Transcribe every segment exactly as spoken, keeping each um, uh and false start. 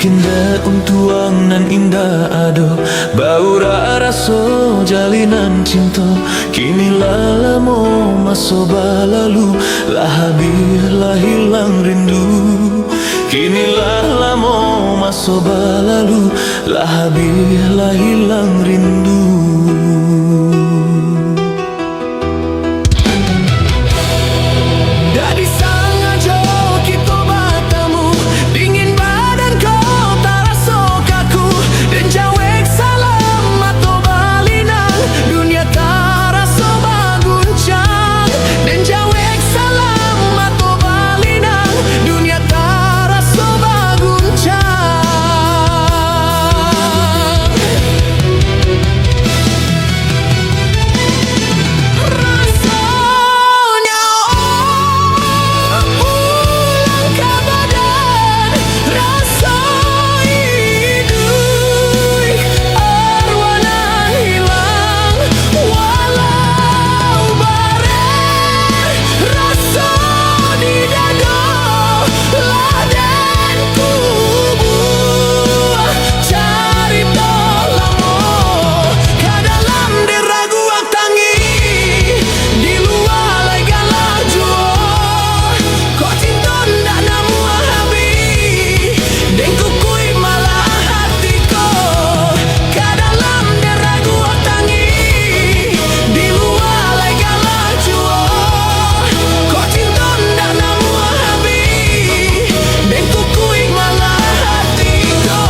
Indak untuang nan indak ado, baurak raso jalinan cinto. Kini lah lamo maso balalu, lah abih lah hilang rindu. Kini lah lamo maso balalu, lah abih lah hilang rindu. Ndak disangajo kito batamu, dingin badan ko taraso kaku, den jawek salam mato balinang, dunia taraso baguncang, den jawek salam mato balinang, dunia taraso baguncang. Rasonyo pulang ka badan, raso iduik arwah nan hilang, walau barek raso di dado, lah den kubua carito lamo. Ka dalam den raguak tangih, di lua lai galak juo. Kok cinto ndak namuah abih, den kukuik malah ati ko. Ka dalam den raguak tangih, di lua lai galak juo. Kok cinto ndak namuah abih, den kukuik malah ati ko.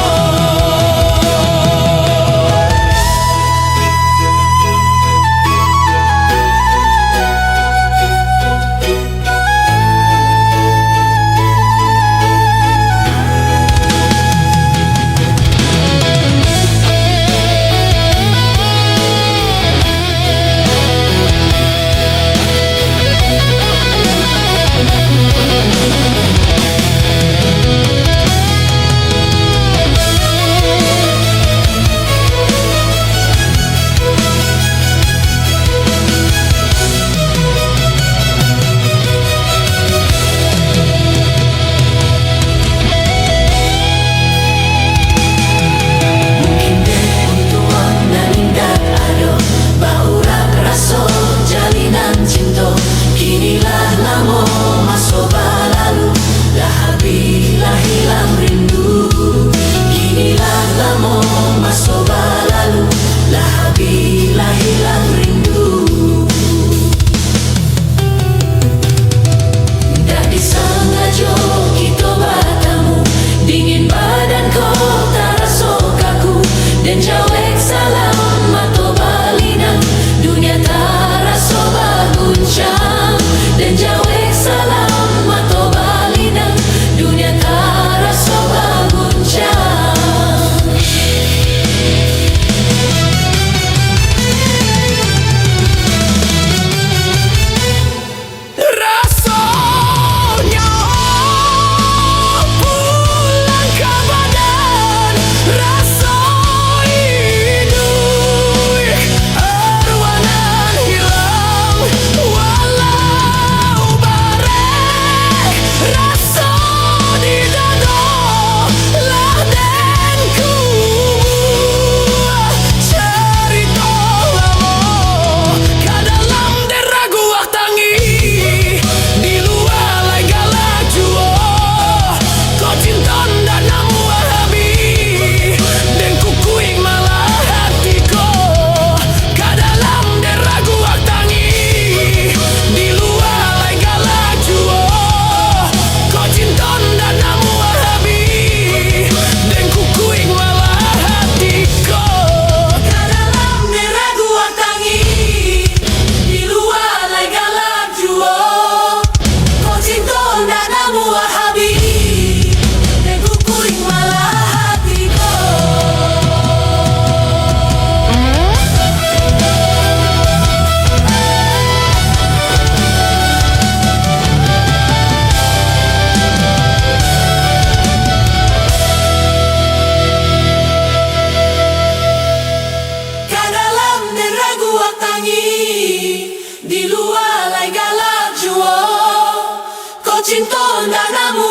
Mungkin dek untuang nan indak ado, baurak raso jalinan cinto. Kini lah lamo maso balalu, lah abih lah hilang rindu. Kini lah lamo maso balalu, lah abih lah hilang rindu. Ndak disangajo kito batamu, dingin badan ko taraso kaku, den jawek salam mato balinang, dunia taraso baguncang. Den jawek salam mato balinang, dunia taraso baguncang. Rasonyo pulang ka badan, raso iduik arwah nan hilang, walau barek raso di dado, lah den kubua carito lamo. Ka dalam den raguak tangih, di lua lai galak juo. Kok cinto ndak namuah abih, den kukuik malah ati ko. Ka dalam den raguak tangih, di lua lai galak juo. Kok cinto ndak namuah abih, den kukuik malah ati ko. Ka dalam den raguak tangih, di lua lai galak juo. Kok cinto ndak namuah abih, den kukuik malah ati ko. Ka dalam den raguak tangih, di lua lai galak juo. Kok cinto ndak namu